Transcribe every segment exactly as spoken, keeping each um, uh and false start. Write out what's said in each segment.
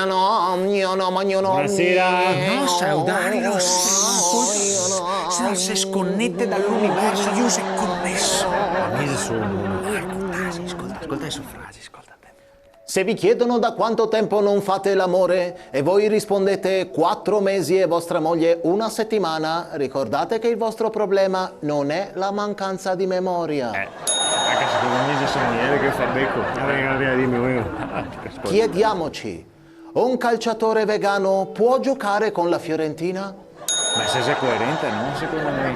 No, io no, ma io no. Buonasera. No, Saudari, lo sa, se se sconete dal universo, lu se conese. Ma mi so un... Scolta, scolta, scolta le so frasi, scolta. Se vi chiedono da quanto tempo non fate l'amore e voi rispondete quattro mesi e vostra moglie una settimana, ricordate che il vostro problema non è la mancanza di memoria. Eh, anca se quatro mesi so moglie che fa beco. Vabbè, vabbè, dime, voio. Chiediamoci, un calciatore vegano può giocare con la Fiorentina? Ma se xe coerente, no? Secondo me.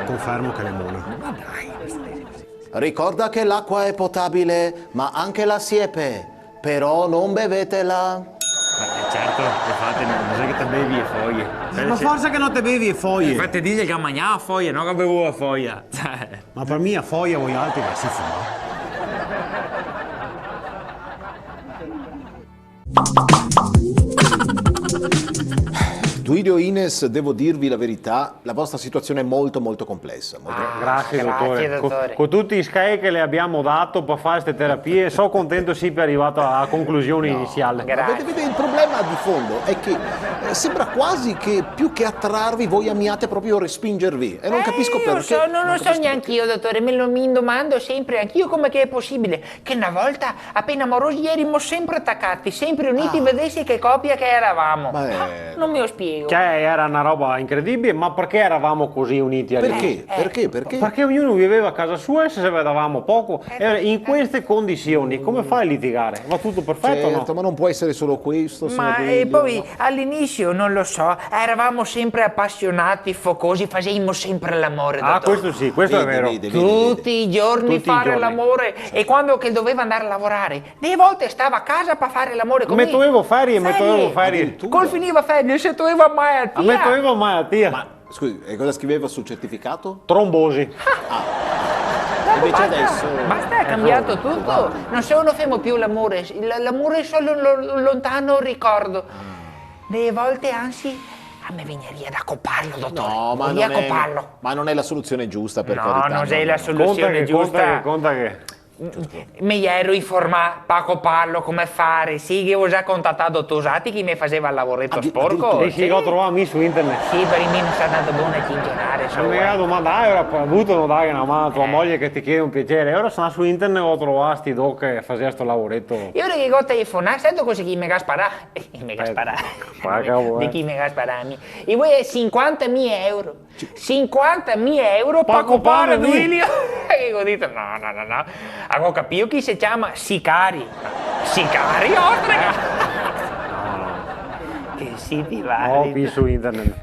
Confermo che l'è mona. Ma dai, ma stai... Ricorda che l'acqua è potabile, ma anche la siepe. Però non bevetela. Ma, eh, certo, infati, no, no xe che te bevi e foie. Eh, ma forsa che no te bevi e foie. Infati dixe che ga magnà a foia, no che ga bevù a foia. Ma par mi a foia voialtri la si fuma. Duilio, Ines, devo dirvi la verità, la vostra situazione è molto, molto complessa. Molto... Ah, grazie, dottore. Grazie, dottore. Co, co tuti i schei che le abbiamo dato par fare ste terapie, so contento sì, che è arrivato alla conclusione iniziale. No, grazie. Ma vede, vede, il problema di fondo è che, eh, sembra quasi che più che attrarvi voi amiate proprio respingervi. E non capisco perché. Eh, io lo so, non lo so neanche io, dottore, me lo, mi domando sempre anch'io come che è possibile che una volta, appena morosi, ierimo sempre attaccati, sempre uniti, vedesi che coppia che eravamo. Ma, eh, non me lo spiego. Cioè, era una roba incredibile, ma perché eravamo così uniti all'inizio? Perché? Eh, eh. Perché? Perché? Perché ognuno viveva a casa sua e se vedevamo poco. Eh, e in queste condizioni, come fai a litigare? Va tutto perfetto, no? Certo, ma non può essere solo questo, signor Duilio, no? Ma, eh, poi all'inizio, non lo so, eravamo sempre appassionati, focosi, facevamo sempre l'amore, dottore. Ah, questo sì, questo è vero. Vedi, vedi, vedi, vedi. Tutti i giorni fare l'amore. Tutti i giorni. Sì. E quando che doveva andare a lavorare, delle volte stava a casa par fare l'amore con me. Me toevo ferie, me toevo ferie. Addirittura. Col finiva ferie, se toeva malattia. Ah, me toevo malattia. Ma, scusi, e cosa scriveva sul certificato? Trombosi. Ah. Dopo basta. Invece adesso... Basta, è cambiato tutto. Guarda. Non se, non femo più l'amore, l-, l'amore è solo un lo-, lontano ricordo. Ah. Delle volte, anzi, a me vegneria da coparlo, dottore. No, ma non è, ma non è la soluzione giusta, per carità, no, no. No, no xe la soluzione giusta. Conta che, conta che, conta che. Me iero informà, par coparlo, come fare, sì, che go già contatà do tosati che me faseva el lavoreto sporco. Addi-, addirittura. Sì, sì, che go trovà mi su internet. Sì, par mi no xe stà tanto bon a cincionare, insoma. Me ga domandà, ah, alora, vuto no dare una man a tua moglie che te chiede un piacere? E alora so ndà su internet, go trovà sti do che faseva sto lavoreto. E alora che go telefonà, sento cosa che i me ga sparà. I me ga sparà. Aspeta, qua che vuoi? De chi i me ga sparà, mi? I vuol sinquantamila euro. Sinquantamila euro par copare Duilio? E go dito, no, no, no, no. Go capìo che i se ciama sicari. Sicari, ostrega! No, no. Che siti vari. No, qui su internet.